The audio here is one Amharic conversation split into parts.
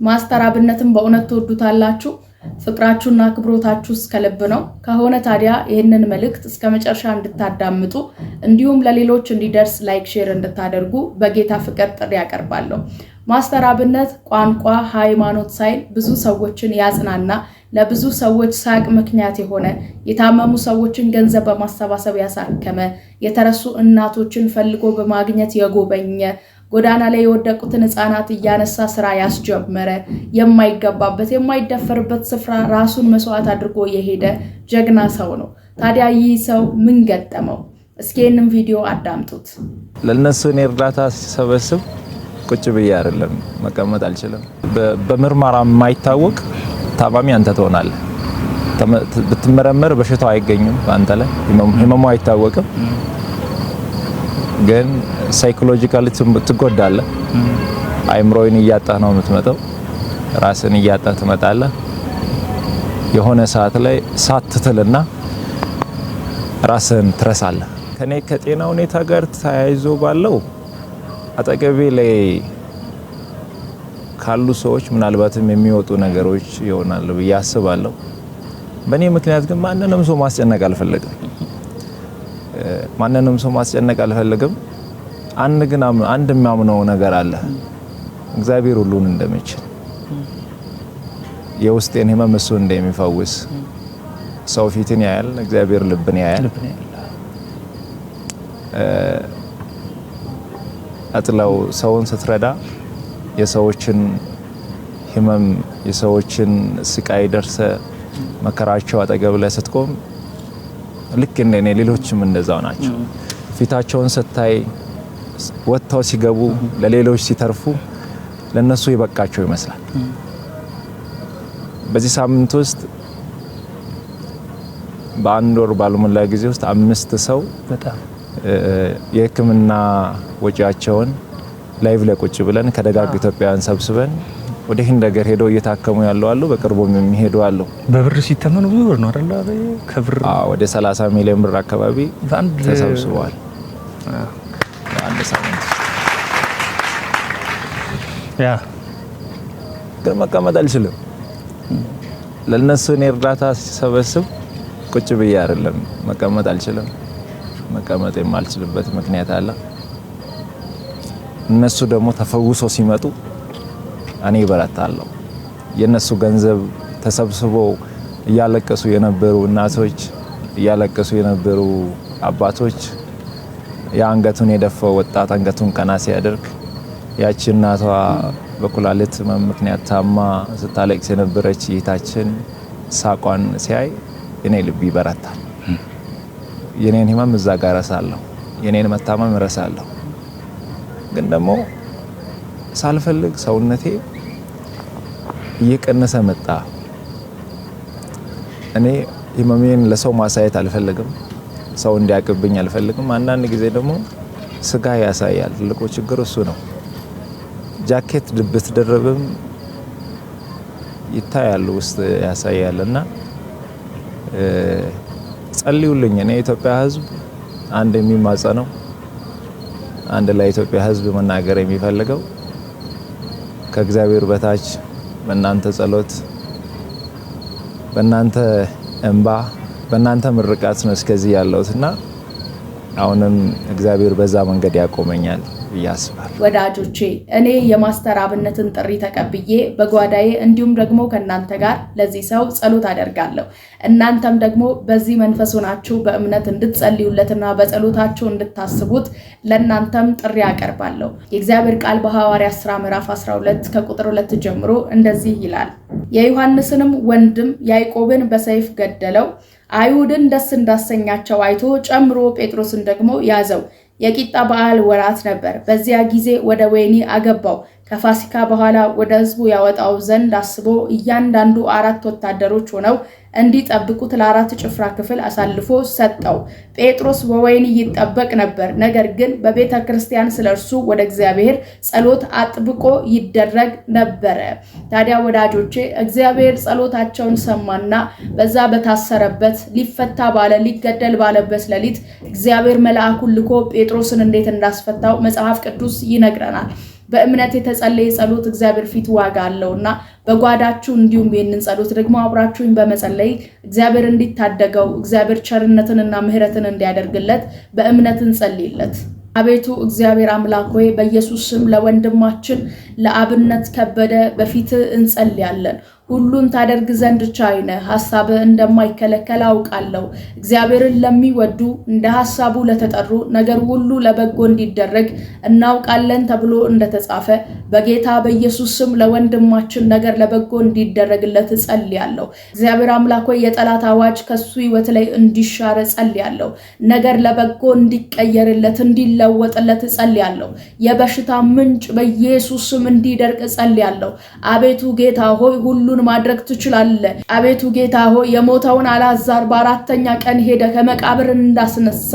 ማስተር አብነትን በእውነት ትወዱታላችሁ? ፍቅራችሁና አክብሮታችሁ እስከ ልብ ነው ከሆነ ታዲያ ይህንን መልእክት እስከ መጨረሻ እንድታዳምጡ እንዲሁም ለሌሎች እንዲደርስ like፣ share እንድታደርጉ በጌታ ፍቅር ጥሪ ያቀርባለሁ። ማስተር አብነት ቋንቋ፣ ሃይማኖት ሳይል ብዙ ሰዎችን ያጽናና፣ ለብዙ ሰዎች ሳቅ ምክንያት የሆነ፣ የታመሙ ሰዎችን ገንዘብ በማሰባሰብ ያሳከመ፣ የተረሱ እናቶችን ፈልጎ በማግኘት የጎበኘ፣ ጎዳና ላይ የወደቁትን ሕፃናት እያነሳ ስራ ያስጀመረ፣ የማይገባበት የማይደፈርበት ስፍራ ራሱን መስዋዕት አድርጎ የሄደ ጀግና ሰው ነው። ታዲያ ይህ ሰው ምን ገጠመው? እስኪ ይህንን ቪዲዮ አዳምጡት። ለእነሱ እኔ እርዳታ ሲሰበስብ ቁጭ ብዬ አይደለም፣ መቀመጥ አልችልም። በምርመራ የማይታወቅ ታማሚ አንተ ትሆናለህ። ብትመረመር በሽታው አይገኝም በአንተ ላይ፣ ህመሙ አይታወቅም። ግን psychologically ትጎዳለህ። አይምሮህን እያጣህ ነው የምትመጣው። ራስን እያጣህ ትመጣለህ። የሆነ ሰዓት ላይ ሳትትልና ራስን ትረሳለህ። ከኔ ከጤና ሁኔታ ጋር ተያይዞ ባለው አጠገቤ ላይ ካሉ ሰዎች ምናልባትም የሚወጡ ነገሮች ይሆናሉ ብዬ አስባለሁ። በእኔ ምክንያት ግን ማንንም ሰው ማስጨነቅ አልፈልግም። ማንንም ሰው ማስጨነቅ አልፈልግም። አንድ ግን አንድ የሚያምነው ነገር አለ። እግዚአብሔር ሁሉን እንደሚችል፣ የውስጤን ህመም እሱ እንደሚፈውስ። ሰው ፊትን ያያል፣ እግዚአብሔር ልብን ያያል። አጥለው ሰውን ስትረዳ፣ የሰዎችን ህመም የሰዎችን ስቃይ ደርሰ መከራቸው አጠገብ ላይ ስትቆም ልክ እንደ እኔ ሌሎችም እንደዛው ናቸው። ፊታቸውን ስታይ፣ ወጥተው ሲገቡ ለሌሎች ሲተርፉ ለነሱ የበቃቸው ይመስላል። በዚህ ሳምንት ውስጥ በአንድ ወር ባልሞላ ጊዜ ውስጥ አምስት ሰው የሕክምና ወጪያቸውን live ላይ ቁጭ ብለን ከደጋግ ኢትዮጵያውያን ሰብስበን ወደ ህንድ ሀገር ሄደው እየታከሙ ያሉ አሉ። በቅርቡም የሚሄዱ አሉ። በብር ሲተመኑ ብዙ ብር ነው አይደል? ከብር ወደ 30 ሚሊዮን ብር አካባቢ ተሰብስበዋል በአንድ ሳምንት ውስጥ። ግን መቀመጥ አልችልም። ለእነሱ እኔ እርዳታ ሲሰበስብ ቁጭ ብዬ አይደለም፣ መቀመጥ አልችልም። መቀመጥ የማልችልበት ምክንያት አለ። እነሱ ደግሞ ተፈውሶ ሲመጡ እኔ እበረታለሁ። የነሱ ገንዘብ ተሰብስቦ እያለቀሱ የነበሩ እናቶች፣ እያለቀሱ የነበሩ አባቶች፣ የአንገቱን የደፋው ወጣት አንገቱን ቀና ሲያደርግ፣ ያቺ እናቷ በኩላሊት ህመም ምክንያት ታማ ስታለቅስ የነበረች እህታችን ሳቋን ሲያይ የኔ ልብ ይበረታል። የኔን ህመም እዛ ጋር እረሳለሁ። የኔን መታመም እረሳለሁ። ግን ደግሞ ሳልፈልግ ሰውነቴ እየቀነሰ መጣ። እኔ ህመሜን ለሰው ማሳየት አልፈልግም። ሰው እንዲያውቅብኝ አልፈልግም። አንዳንድ ጊዜ ደግሞ ስጋ ያሳያል። ትልቁ ችግር እሱ ነው። ጃኬት ብትደርብም ይታያል፣ ውስጥ ያሳያል። እና ጸልዩልኝ። እኔ የኢትዮጵያ ሕዝብ አንድ የሚማጸነው፣ አንድ ለኢትዮጵያ ሕዝብ መናገር የሚፈልገው፣ ከእግዚአብሔር በታች በእናንተ ጸሎት፣ በእናንተ እንባ፣ በእናንተ ምርቃት ነው እስከዚህ ያለሁት እና አሁንም እግዚአብሔር በዛ መንገድ ያቆመኛል ብዬ አስባለሁ። ወዳጆቼ፣ እኔ የማስተር አብነትን ጥሪ ተቀብዬ በጓዳዬ እንዲሁም ደግሞ ከእናንተ ጋር ለዚህ ሰው ጸሎት አደርጋለሁ። እናንተም ደግሞ በዚህ መንፈስ ሆናችሁ በእምነት እንድትጸልዩለትና በጸሎታችሁ እንድታስቡት ለእናንተም ጥሪ አቀርባለሁ። የእግዚአብሔር ቃል በሐዋርያት ሥራ ምዕራፍ 12 ከቁጥር 2 ጀምሮ እንደዚህ ይላል። የዮሐንስንም ወንድም ያዕቆብን በሰይፍ ገደለው። አይሁድን ደስ እንዳሰኛቸው አይቶ ጨምሮ ጴጥሮስን ደግሞ ያዘው። የቂጣ በዓል ወራት ነበር። በዚያ ጊዜ ወደ ወህኒ አገባው። ከፋሲካ በኋላ ወደ ሕዝቡ ያወጣው ዘንድ አስቦ እያንዳንዱ አራት ወታደሮች ሆነው እንዲጠብቁት ለአራት ጭፍራ ክፍል አሳልፎ ሰጠው። ጴጥሮስ በወህኒ ይጠበቅ ነበር። ነገር ግን በቤተ ክርስቲያን ስለ እርሱ ወደ እግዚአብሔር ጸሎት አጥብቆ ይደረግ ነበረ። ታዲያ ወዳጆቼ፣ እግዚአብሔር ጸሎታቸውን ሰማና በዛ በታሰረበት፣ ሊፈታ ባለ፣ ሊገደል ባለበት ሌሊት እግዚአብሔር መልአኩን ልኮ ጴጥሮስን እንዴት እንዳስፈታው መጽሐፍ ቅዱስ ይነግረናል። በእምነት የተጸለየ ጸሎት እግዚአብሔር ፊት ዋጋ አለውና በጓዳችሁ እንዲሁም ይህንን ጸሎት ደግሞ አብራችሁኝ በመጸለይ እግዚአብሔር እንዲታደገው፣ እግዚአብሔር ቸርነትንና ምሕረትን እንዲያደርግለት በእምነት እንጸልይለት። አቤቱ እግዚአብሔር አምላክ ሆይ፣ በኢየሱስ ስም ለወንድማችን ለአብነት ከበደ በፊት እንጸልያለን። ሁሉን ታደርግ ዘንድ ቻይ ነህ። ሐሳብህ እንደማይከለከል አውቃለሁ። እግዚአብሔርን ለሚወዱ፣ እንደ ሐሳቡ ለተጠሩ ነገር ሁሉ ለበጎ እንዲደረግ እናውቃለን ተብሎ እንደተጻፈ፣ በጌታ በኢየሱስ ስም ለወንድማችን ነገር ለበጎ እንዲደረግለት እጸልያለሁ። እግዚአብሔር አምላክ ሆይ፣ የጠላት አዋጅ ከሱ ሕይወት ላይ እንዲሻር እጸልያለሁ። ነገር ለበጎ እንዲቀየርለት፣ እንዲለወጥለት እጸልያለሁ። የበሽታ ምንጭ በኢየሱስ ስም እንዲደርቅ እጸልያለሁ። አቤቱ ጌታ ሆይ፣ ሁሉን ማድረግ ትችላለህ። አቤቱ ጌታ ሆይ፣ የሞተውን አልዓዛር በአራተኛ ቀን ሄደ ከመቃብር እንዳስነሳ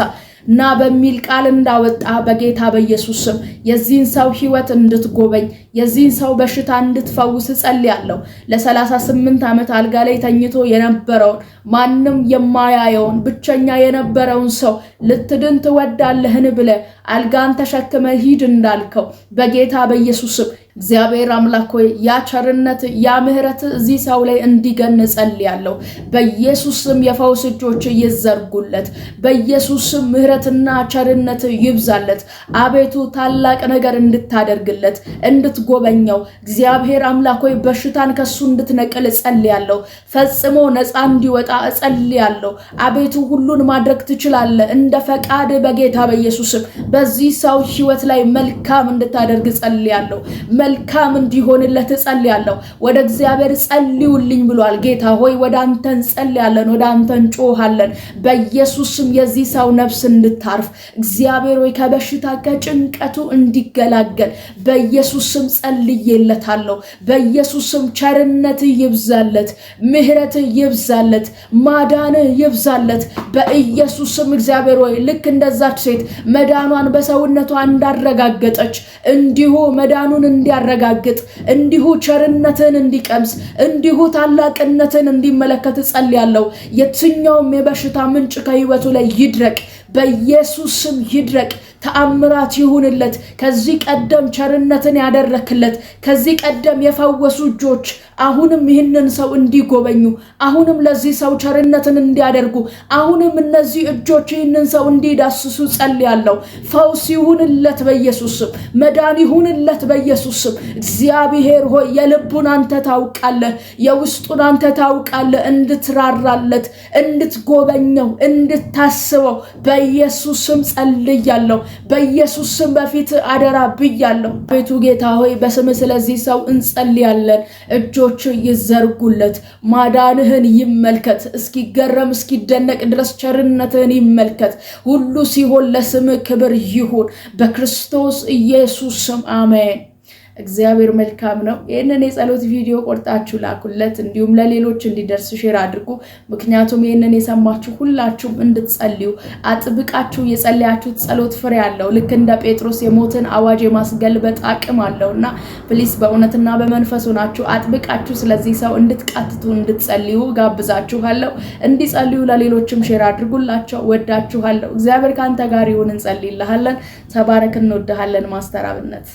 ና በሚል ቃል እንዳወጣ፣ በጌታ በኢየሱስ ስም የዚህን ሰው ሕይወት እንድትጎበኝ፣ የዚህን ሰው በሽታ እንድትፈውስ እጸልያለሁ። ለ38 ዓመት አልጋ ላይ ተኝቶ የነበረውን፣ ማንም የማያየውን፣ ብቸኛ የነበረውን ሰው ልትድን ትወዳለህን ብለህ አልጋን ተሸክመ ሂድ እንዳልከው፣ በጌታ በኢየሱስ ስም እግዚአብሔር አምላክ ሆይ፣ ያ ቸርነት፣ ያ ምሕረት እዚህ ሰው ላይ እንዲገን እጸልያለሁ። በኢየሱስ ስም የፈውስ እጆች ይዘርጉለት። በኢየሱስ ስም ምሕረትና ቸርነት ይብዛለት። አቤቱ ታላቅ ነገር እንድታደርግለት፣ እንድትጎበኘው፣ እግዚአብሔር አምላክ ሆይ፣ በሽታን ከሱ እንድትነቅል እጸልያለሁ። ፈጽሞ ነፃ እንዲወጣ እጸልያለሁ። አቤቱ ሁሉን ማድረግ ትችላለህ። እንደ ፈቃድ በጌታ በኢየሱስ ስም በዚህ ሰው ሕይወት ላይ መልካም እንድታደርግ እጸልያለሁ። መልካም እንዲሆንለት እጸልያለሁ። ወደ እግዚአብሔር ጸልዩልኝ ብሏል። ጌታ ሆይ፣ ወደ አንተ እንጸልያለን፣ ወደ አንተ እንጮሃለን። በኢየሱስ ስም የዚህ ሰው ነፍስ እንድታርፍ፣ እግዚአብሔር ሆይ፣ ከበሽታ ከጭንቀቱ እንዲገላገል በኢየሱስ ስም ጸልዬለታለሁ። በኢየሱስ ስም ቸርነት ይብዛለት፣ ምሕረት ይብዛለት፣ ማዳን ይብዛለት። በኢየሱስ ስም እግዚአብሔር ሆይ፣ ልክ እንደዛች ሴት መዳኗን በሰውነቷ እንዳረጋገጠች፣ እንዲሁ መዳኑን እንዲያረጋግጥ፣ እንዲሁ ቸርነትን እንዲቀምስ፣ እንዲሁ ታላቅነትን እንዲመለከት እጸልያለሁ። የትኛውም የበሽታ ምንጭ ከህይወቱ ላይ ይድረቅ፣ በኢየሱስ ስም ይድረቅ። ተአምራት ይሁንለት። ከዚህ ቀደም ቸርነትን ያደረክለት፣ ከዚህ ቀደም የፈወሱ እጆች አሁንም ይህንን ሰው እንዲጎበኙ፣ አሁንም ለዚህ ሰው ቸርነትን እንዲያደርጉ፣ አሁንም እነዚህ እጆች ይህንን ሰው እንዲዳስሱ ጸልያለሁ። ፈውስ ይሁንለት በኢየሱስ ስም፣ መዳን ይሁንለት በኢየሱስ ስም። እግዚአብሔር ሆይ፣ የልቡን አንተ ታውቃለህ፣ የውስጡን አንተ ታውቃለህ። እንድትራራለት፣ እንድትጎበኘው፣ እንድታስበው በኢየሱስ ስም ጸልያለሁ። በኢየሱስ ስም በፊት አደራ ብያለሁ። አቤቱ ጌታ ሆይ፣ በስም ስለዚህ ሰው እንጸልያለን። እጆች ይዘርጉለት፣ ማዳንህን ይመልከት፣ እስኪገረም እስኪደነቅ ድረስ ቸርነትህን ይመልከት። ሁሉ ሲሆን ለስም ክብር ይሁን። በክርስቶስ ኢየሱስ ስም አሜን። እግዚአብሔር መልካም ነው። ይህንን የጸሎት ቪዲዮ ቆርጣችሁ ላኩለት፣ እንዲሁም ለሌሎች እንዲደርስ share አድርጉ። ምክንያቱም ይህንን የሰማችሁ ሁላችሁም እንድትጸልዩ፣ አጥብቃችሁ የጸለያችሁት ጸሎት ፍሬ አለው። ልክ እንደ ጴጥሮስ የሞትን አዋጅ የማስገልበጥ አቅም አለው እና please በእውነትና በመንፈስ ሆናችሁ አጥብቃችሁ ስለዚህ ሰው እንድትቃትቱ፣ እንድትጸልዩ ጋብዛችኋለሁ። እንዲጸልዩ ለሌሎችም share አድርጉላቸው። ወዳችኋለሁ። እግዚአብሔር ከአንተ ጋር ይሁን። እንጸልይልሃለን። ተባረክ። እንወድሃለን። ማስተር አብነት።